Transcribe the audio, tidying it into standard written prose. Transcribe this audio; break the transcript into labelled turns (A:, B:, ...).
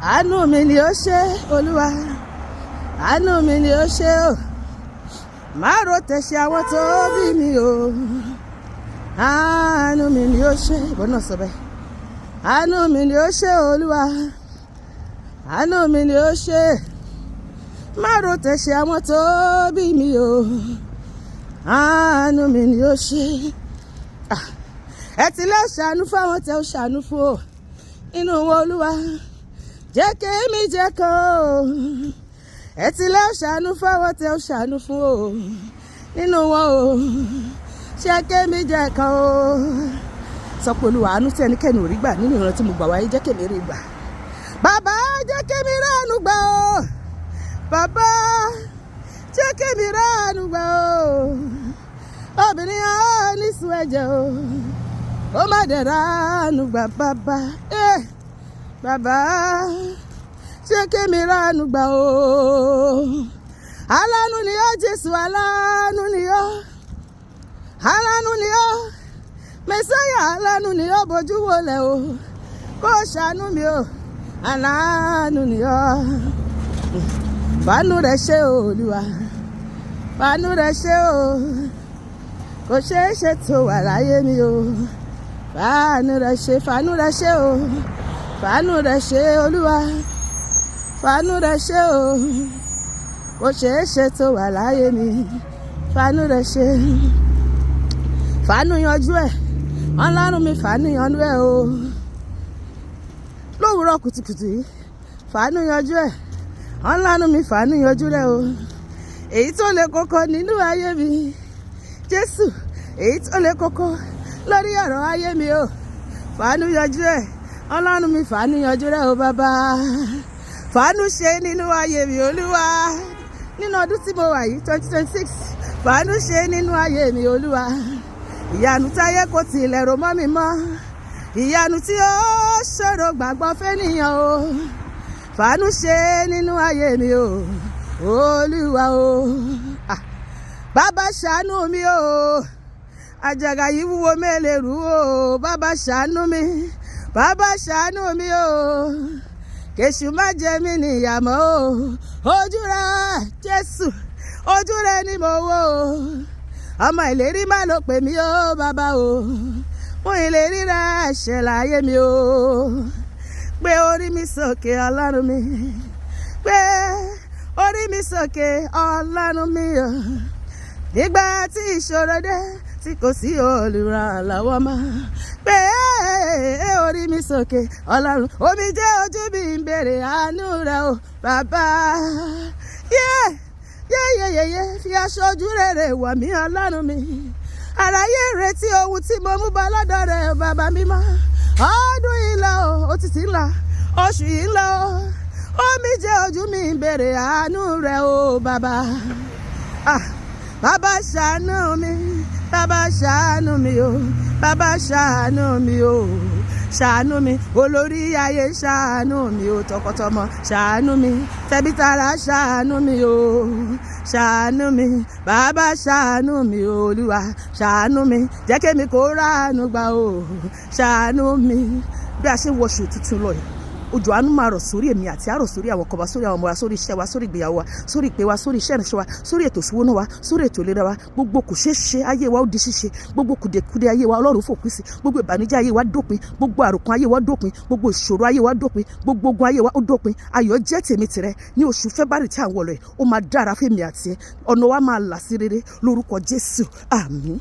A: Àánú mi ni ó ṣe, Olúwa. Àánú mi ni ó ṣe o. Má ro tẹ̀sí àwọn tó bí mi o. Àánú mi ni ó ṣe. Ìwọ náà sọ bẹ́ẹ̀. Àánú mi ni ó ṣe, Olúwa. Àánú mi ni ó ṣe. Má ro tẹ̀sí àwọn tó bí mi o. Àánú mi ni ó ṣe. Ah, ẹ ti lè ṣàánú fáwọn tẹ ó ṣàánú fún o inú wọn. Olúwa, jẹ́ kémi jẹ́ kan o. Ẹ ti lè ṣàánú fáwọn tẹ ó ṣàánú fún o nínú wọn o. Ṣé kémi jẹ́ kan o? Sọ pé, Olúwa, àánú tí ẹnikẹ́ni ò rí gbà nínú ìran tí mo gbà wáyé, jẹ́ kémi rí gbà. Bàbá, jẹ́ kémi ránu gbà o. Bàbá, jẹ́ kémi ránu gbà o. Obìnrin á ní sùn ẹ̀jẹ̀ o, ó má dẹ̀ ránu gbà. Bàbá, bàbá, ṣé kémi ránu gbà o? Aláàánú ni ọ́, Jésù, aláàánú ni ọ́, aláàánú ni ọ́, Mẹ́sáyà, aláàánú ni ọ́. Bójú wọlé o, kó ṣàánú mi o. Aláàánú ni ọ́. Fàánú rẹ̀ ṣe o, Olúwa, fàánú rẹ̀ ṣe o. Kò ṣeé ṣe tó wà láyé mi o. Fàánú rẹ̀ ṣe, fàánú rẹ̀ ṣe o, fàánú rẹ̀ ṣe, Olúwa, fàánú rẹ̀ ṣe o. Kò ṣeé ṣe tó wà láyé mi. Fàánú rẹ̀ ṣe, fàánú yanjú ẹ̀. Ọlọ́run mi, fàánú yanjú ẹ̀ o. Lówùúrọ̀ kùtùkùtù yìí, fàánú yanjú ẹ̀. Ọlọ́run mi, fàánú yanjú rẹ̀ o. Èyí tó le koko nínú ayé mi, Jésù, èyí tó le koko lórí ọ̀rọ̀ ayé mi o, fàánú yanjú ẹ̀. Ọlọ́run mi, fàánú yanjú rẹ̀ o. Bàbá, fàánú ṣe nínú ayé mi. Olúwa, nínú ọdún tí mo wà yìí, 2026, fàánú ṣe nínú ayé mi. Olúwa, ìyanu táyé kò tilẹ̀ rò mọ́ mi mọ́, ìyanu tí ó ṣòro gbàgbọ́ fẹ́nìyàn o, fàánú ṣe nínú ayé mi o, Olúwa o. Ah, bàbá, ṣàánú mi o. Àjàgà yìí wúwo mélèrú o. Bàbá, ṣàánú mi. Bàbá, ṣàánú mi o. Kèṣù má jẹ mí níyàmọ́ o. Ojú rẹ, Jésù, ojú rẹ ni mo wò o. Ọmọ ìlérí má ló pè mí o. Bàbá o, mú ìlérí rẹ ṣẹ láyé mi o. Gbé orí mi sókè, Ọlọ́run mi. Gbé orí mi sókè, Ọlọ́run mi o. Nígbà tí ìṣòro dé, tí kò sí olùrànlọ́wọ́ mọ́, gbé orí mi sókè, Ọlọ́run. Omijé ojú mi ń béèrè àánú rẹ o, bàbá. Yé yé yé yé yé, fi aṣọ ojú rere wọ̀ mí, Ọlọ́run mi. Àráyé retí ohun tí mo mú bọ̀ lọ́dọ̀ rẹ, bàbá mímọ́. Ọdún yìí lọ, ó ti ti ń lọ, oṣù yìí ń lọ, omijé ojú mi ń béèrè àánú rẹ o, bàbá. Ah, bàbá, ṣàánú mi. Bàbá, ṣàánú mi o. Bàbá, ṣàánú mi o. Ṣàánú mi, olórí ayé, ṣàánú mi o. Tọkọtọmọ, ṣàánú mi. Tẹbítara, ṣàánú mi o. Ṣàánú mi, bàbá, ṣàánú mi o. Olúwa, ṣàánú mi. Jẹ́ kémi kó ráàánú gbà o. Ṣàánú mi. Bí a ṣe ń wọṣọ tuntun lọ yìí, òjò àánú máa rọ̀ sórí èmi àti àrọ̀, sórí àwọn ọkọ wa, sórí àwọn ọmọ wa, sórí iṣẹ́ wa, sórí ìgbéyàwó wa, sórí ìpè wa, sórí iṣẹ́ ìrìnsẹ̀ wa, sórí ètò ìṣúná wa, sórí ètò ìlera wa. Gbogbo kò ṣeé ṣe ayé wa, ó di ṣíṣe. Gbogbo kùdìẹ̀kudiẹ ayé wa, Ọlọ́run fòpin sí. Gbogbo ìbànújẹ́ ayé wa dópin. Gbogbo àròkàn ayé wa dópin. Gbogbo ìṣòro ayé wa dópin. Gbogbo ogun ayé wa, ó dópin. Ayọ̀ jẹ́ tèmi tìrẹ ní oṣù February tí à ń wọ̀ lọ yìí. Ó máa dára fẹ́mi àti ẹ. Ọ̀nà wa máa là sí rere lórúkọ Jésù. Àmín.